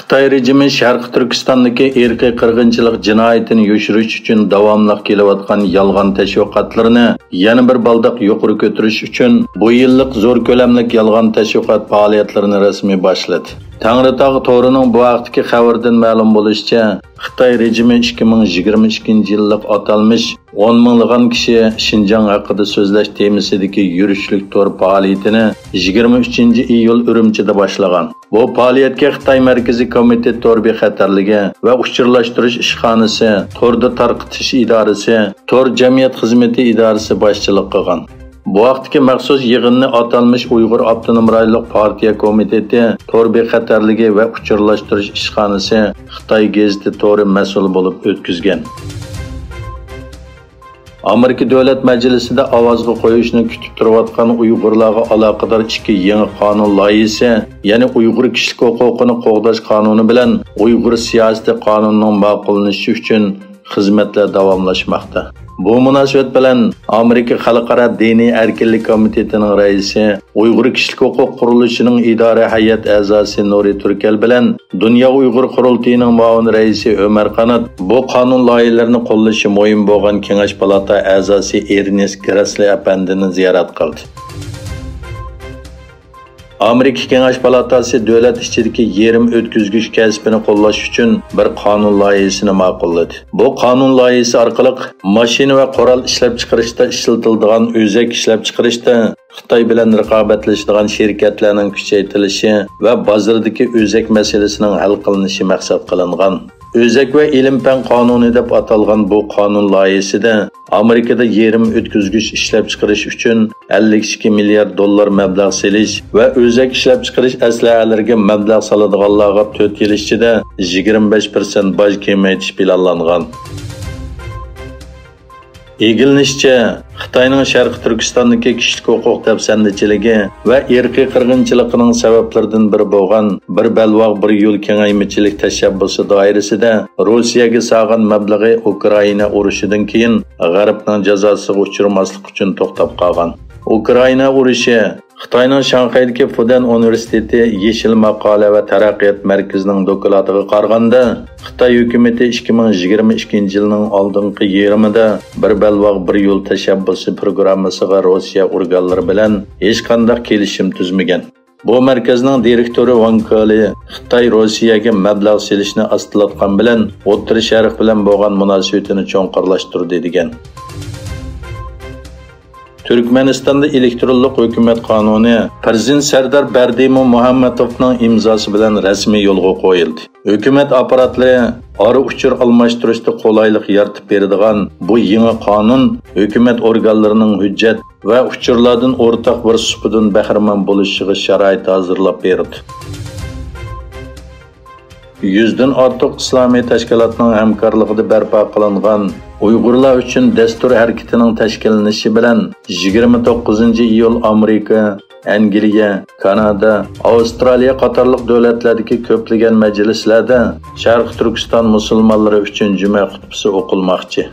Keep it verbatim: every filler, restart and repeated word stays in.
خىتاي رېجىمى شەرقىي تۈركىستاندىكى ئىرقىي قىرغىنچىلىق جىنايىتىنى يوشۇرۇش ئۈچۈن داۋاملىق كېلىۋاتقان يالغان تەشۋىقاتلىرىنى يەنە بىر بالداق يۇقىرى كۆتۈرۈش ئۈچۈن بۇ يىللىق زور كۆلەملىك يالغان تەشۋىقات پائالىيەتلىرىنى رەسمىي باشلىدى. تەڭرىتاغ تورىنىڭ بۇ ھەقتىكى خەۋىرىدىن مەلۇم بولۇشىچە، خىتاي رېجىمى ئىككى مىڭ يىگىرمە ئىككىنچى يىللىق ئاتالمىش «ئون مىڭلىغان كىشى شىنجاڭ ھەققىدە سۆزلەش» تېمىسىدىكى يۈرۈشلۈك تور پائالىيىتىنى يىگىرمە ئۈچىنچى ئىيۇل ئۈرۈمچىدە باشلىغان. بۇ پائالىيەتكە خىتاي مەركىزىي كومىتېت تور بىخەتەرلىكى ۋە ئۇچۇرلاشتۇرۇش ئىشخانىسى، توردا تارقىتىش ئىدارىسى، تور جەمئىيەت خىزمىتى ئىدارىسى باشچىلىق قىلغان. بۇ ھەقتىكى مەخسۇس يىغىننى ئاتالمىش ئۇيغۇر ئاپتونوم رايونلۇق پارتىيە كومىتېتى تور بىخەتەرلىكى ۋە ئۇچۇرلاشتۇرۇش ئىشخانىسى خىتاي گېزىتى تورى مەسئۇلى بولۇپ ئۆتكۈزگەن. ئامېرىكا دۆلەت مەجلىسىدە ئاۋازغا قويۇشنى كۈتۈپ تۇرۇۋاتقان ئۇيغۇرلارغا ئالاقىدار ئىككى يېڭى قانۇن لايىھىسى، يەنى ئۇيغۇر كىشىلىك ھوقۇقىنى قوغداش قانۇنى بىلەن ئۇيغۇر سىياسىتى قانۇنىنىڭ ماقۇللىنىشى ئۈچۈن خىزمەتلەر داۋاملاشماقتا. بۇ مۇناسىۋەت بىلەن ئامېرىكا خەلقئارا دىنىي ئەركىنلىك كومىتېتىنىڭ رەئىسى، ئۇيغۇر كىشىلىك ھوقۇق قۇرۇلۇشىنىڭ ئىدارە ھەيئەت ئەزاسى نۇرى تۈركەل بىلەن دۇنيا ئۇيغۇر قۇرۇلتىيىنىڭ مۇئاۋىن رەئىسى ئۆمەر قانات بۇ قانۇن لايىھىلىرىنى قوللىشى مۇھىم بولغان كېڭەش پالاتا ئەزاسى ئېرنېست گراسلى ئەپەندىنى زىيارەت قىلدى. ئامېرىكا كېڭەش پالاتاسى دۆلەت ئىچىدىكى يېرىم ئۆتكۈزگۈچ كەسپىنى قوللاش ئۈچۈن بىر قانۇن لايىھىسىنى ماقۇللىدى. بۇ قانۇن لايىھىسى ئارقىلىق ماشىنا ۋە قورال ئىشلەپچىقىرىشتا ئىشلىتىلىدىغان ئۆزەك ئىشلەپچىقىرىشتا خىتاي بىلەن رىقابەتلىشىدىغان شىركەتلەرنىڭ كۈچەيتىلىشى ۋە بازىرىدىكى ئۆزەك مەسىلىسىنىڭ ھەل قىلىنىشى مەقسەت قىلىنغان. ئۆزەك ۋە ئىلىم-پەن قانۇنى دەپ ئاتالغان بۇ قانۇن لايىھىسىدە ئامېرىكىدا يېرىم ئۆتكۈزگۈچ ئىشلەپچىقىرىش ئۈچۈن ئەللىك ئىككى مىليارد دوللار مەبلەغ سېلىش ۋە ئۆزەك ئىشلەپچىقىرىش ئەسلىھەلىرىگە مەبلەغ سالىدىغانلارغا تۆت يىل ئىچىدە يىگىرمە بەش پىرسەنت باج كېمەيتىش پىلانلانغان. ئىگىلىنىشىچە، خىتاينىڭ شەرقىي تۈركىستاندىكى كىشىلىك ھوقۇق دەپسەندىچىلىكى ۋە ئىرقىي قىرغىنچىلىقىنىڭ سەۋەبلىرىدىن بىرى بولغان بىر بەلباغ، بىر يول كېڭەيمىچىلىك تەشەببۇسى دائىرىسىدە روسىيەگە سالغان مەبلىغى ئۇكرائىنا ئۇرۇشىدىن كېيىن غەربنىڭ جازاسىغا ئۇچرىماسلىق ئۈچۈن توختاپ قالغان. ئۇكرائىنا ئۇرۇشى خىتاينىڭ شاڭخەيدىكى فۇدەن ئۇنىۋېرسىتېتى يېشىل ماقالە ۋە تەرەققىيات مەركىزىنىڭ دوكلاتىغا قارىغاندا، خىتاي ھۆكۈمىتى ئىككى مىڭ يىگىرمە ئىككىنچى يىلنىڭ ئالدىنقى يېرىمىدا بىر بەلباغ، بىر يول تەشەببۇسى پروگراممىسىغا روسىيە ئورگانلىرى بىلەن ھېچقانداق كېلىشىم تۈزمىگەن. بۇ مەركەزنىڭ دىرېكتورى ۋاڭ كېلى خىتاي روسىيەگە مەبلەغ سېلىشنى ئاستىلاتقان بىلەن ئوتتۇرا شەرق بىلەن بولغان مۇناسىۋىتىنى چوڭقۇرلاشتۇردى، دېگەن. تۈركمەنىستاندا ئېلېكترونلۇق ھۆكۈمەت قانۇنى پىرېزىدېنت سەردار بەردىمۇ مۇھەممەتوفنىڭ ئىمزاسى بىلەن رەسمىي يولغا قويۇلدى. ھۆكۈمەت ئاپپاراتلىرى ئارا ئۇچۇر ئالماشتۇرۇشتا قولايلىق يارىتىپ بېرىدىغان بۇ يېڭى قانۇن ھۆكۈمەت ئورگانلىرىنىڭ ھۆججەت ۋە ئۇچۇرلاردىن ئورتاق بىر سۇپىدىن بەھرىمەن بولۇشىغا شارائىت ھازىرلاپ بېرىدۇ. يۈزدىن ئارتۇق ئىسلامىي تەشكىلاتنىڭ ھەمكارلىقىدا بەرپا قىلىنغان ئۇيغۇرلار ئۈچۈن دەستۇر ھەرىكىتىنىڭ تەشكىللىنىشى بىلەن يىگىرمە توققۇزىنچى ئىيۇل ئامېرىكا، ئەنگلىيە، كانادا، ئاۋسترالىيە قاتارلىق دۆلەتلەردىكى كۆپلىگەن مەجلىسلەردە شەرقىي تۈركىستان مۇسۇلمانلىرى ئۈچۈن جۈمە خۇتبىسى ئوقۇلماقچى.